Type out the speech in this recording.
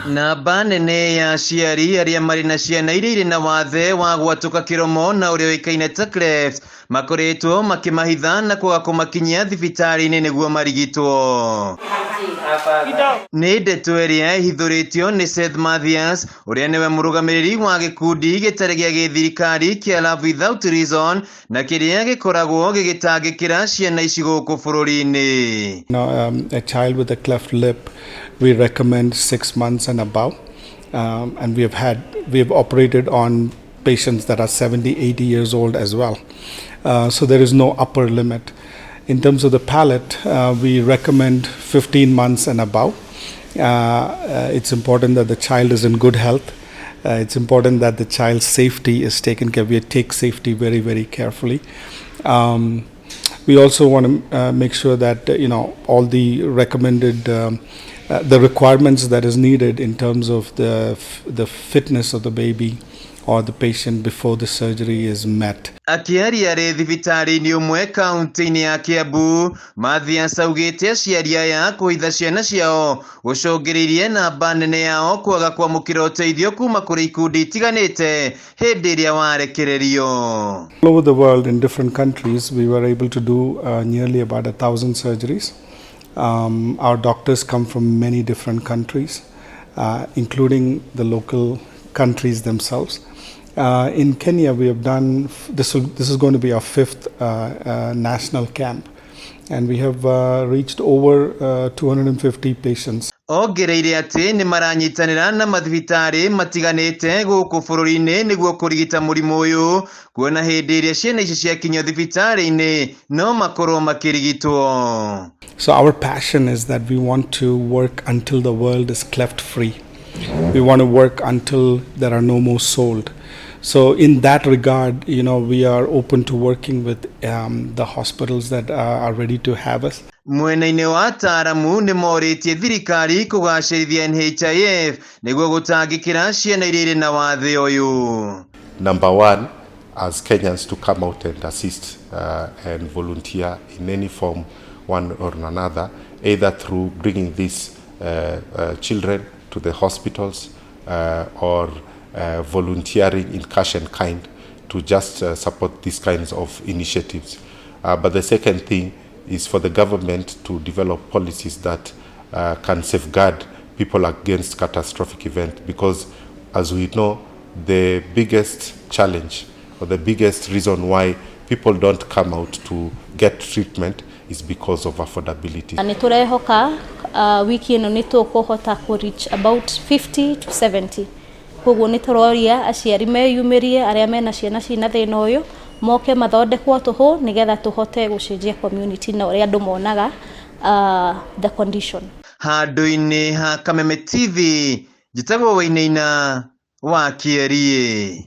Namba nene ya aciari arĩa marĩ na ciana iria irĩ na wathe wa gwatũka kĩromo na ũrĩa ũĩkaine ta cleft makoretwo makĩmahitha na kwaga kũmakinyia thibitarĩ-inĩ nĩguo marigitwo. Nĩ ndeto ĩrĩa ĩhithũrĩtio nĩ Seth Mathias ũrĩa nĩwe mũrũgamĩrĩri wa gĩkundi gĩtarĩ gĩa gĩthirikari kĩa Love Without Reason na kĩrĩa gĩkoragwo gĩgĩtangĩkĩra ciana ici gũkũ bũrũri-inĩ. A child with a cleft lip, we recommend 6 months and above. And we have operated on patients that are 70, 80 years old as well. So there is no upper limit. In terms of the palate, we recommend 15 months and above. It's important that the child is in good health. It's important that the child's safety is taken care. We take safety very, very carefully. We also want to make sure that all the recommended the requirements that is needed in terms of the fitness of the baby or the patient before the surgery is met. Akĩaria arĩ thibitarĩ-inĩ ũmwe kaunti-inĩ ya Kiambu, Mathias augĩte aciari aya kũhitha ciana ciao gũcũngĩrĩirie namba nene yao kwaga kwamũkĩra ũteithio kuma kũrĩ ikundi itiganĩte hĩndĩ ĩrĩa warekererio. All over the world, in different countries, we were able to do nearly about 1,000 surgeries. Our doctors come from many different countries, including the local countries themselves. In Kenya, we have done this. This is going to be our fifth national camp, and we have reached over 250 patients. Ongereire atĩ nĩ maranyitanĩra na mathibitarĩ matiganĩte gũkũ bũrũri-inĩ nĩguo kũrigita mũrimũ ũyũ kuona hĩndĩ ĩrĩa ciana ici ciakinyio thibitarĩ-inĩ no makorwo makĩrigitwo. So our passion is that we want to work until the world is cleft free. We want to work until there are no more sold. So in that regard, we are open to working with the hospitals that are ready to have us. Mwena-inĩ wa ataaramu nĩ morĩtie thirikari kũgacĩrithia NHIF nĩguo gũtangĩkĩra ciana iria irĩ na wathe ũyũ. Number one, as Kenyans, to come out and assist and volunteer in any form, one or another, either through bringing these children to the hospitals or volunteering in cash and kind to just support these kinds of initiatives. But the second thing is for the government to develop policies that can safeguard people against catastrophic event, because, as we know, the biggest challenge or the biggest reason why people don't come out to get treatment is because of affordability. Nĩ tũrehoka wiki ĩno nĩ tũkũhota kũ reach about 50 to 70. Koguo nĩ tũroria aciari meyumĩrie arĩa mena ciana cina thĩna ũyũ moke mathondekwo tũhũ nĩgetha tũhote gũcenjia community na ũrĩa andũ monaga the condition. Handũ-inĩ ha Kameme TV, njĩtagwo Wainaina wa Kĩeriĩ.